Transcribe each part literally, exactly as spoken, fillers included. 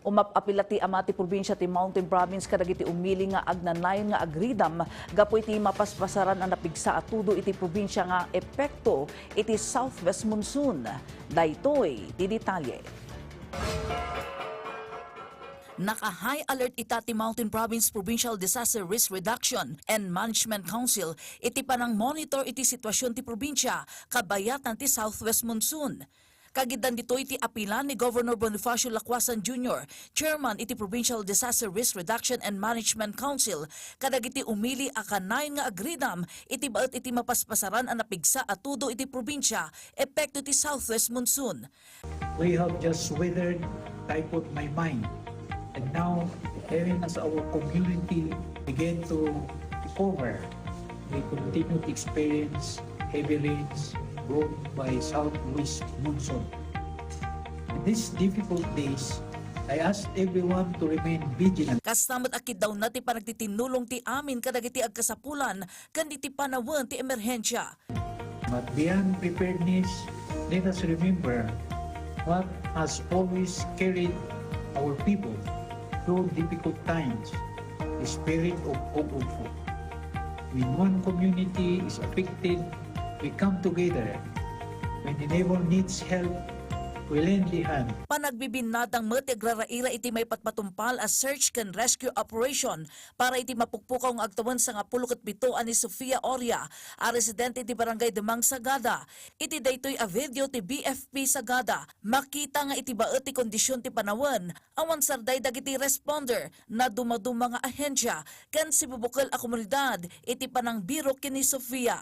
Umap-apila ti ama ti probinsia ti Mountain Province kadagiti umili nga agnanayon nga agridam gapu iti mapaspasaran a napigsa a tudo iti probinsia nga epekto iti southwest monsoon. Daytoy ti detalye. Naka-high alert ita ti Mountain Province Provincial Disaster Risk Reduction and Management Council iti panang-monitor iti sitwasyon ti probinsia kabayatan ti southwest monsoon. Kagidan ditoy ti apila ni Governor Bonifacio Lacuasan Junior, chairman iti Provincial Disaster Risk Reduction and Management Council, kadagiti umili a kanayon nga agridam iti baet iti mapaspasaran a napigsa a tudo iti probinsia epekto ti southwest monsoon. We have just weathered Typhoon Maymay, and now, even as our community began to recover, we continue to experience heavy rains brought by southwest monsoon. In these difficult days, I ask everyone to remain vigilant. Kasta met a kiddawna ti panagtitinnulong ti amin kadagiti agkasapulan ken iti panawen ti emerhensia. But beyond preparedness, let us remember what has always carried our people through difficult times, the spirit of Ogugfo. When one community is affected, we come together. When a neighbor needs help, we lend a hand. Panagbibinnadang met ti agraraira iti maipatpatumpal a search ken rescue operation para iti mapukpukaw nga agtawen sangapulo ket pito a ni Sofia Oria a residente iti Barangay Demang, Sagada. Iti daytoy a video ti B F P Sagada, makita nga iti baet ti kondisyon ti panawen, awan sarday dagiti responder, nadumaduma nga ahensia, ken sibubukel a komunidad iti panangbirok ken ni Sofia.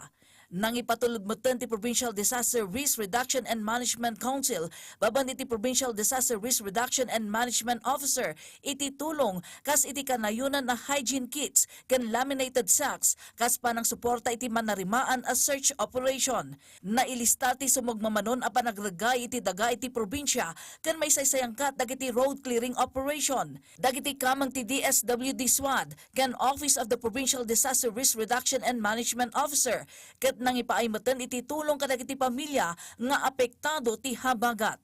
Nangipatulod metten ti Provincial Disaster Risk Reduction and Management Council babaen iti Provincial Disaster Risk Reduction and Management Officer iti tulong kas iti kanayonan a hygiene kits ken laminated sacks kas panangsuporta iti manarimaan a search operation. Nailista ti sumagmamanon a panagregay iti daga iti probinsia ken maisaysayaat dagiti road clearing operation. Dagiti kameng ti D S W D SWAD ken Office of the Provincial Disaster Risk Reduction and Management Officer ket nangipaay metten iti tulong kadagiti pamilya nga apektado ti habagat.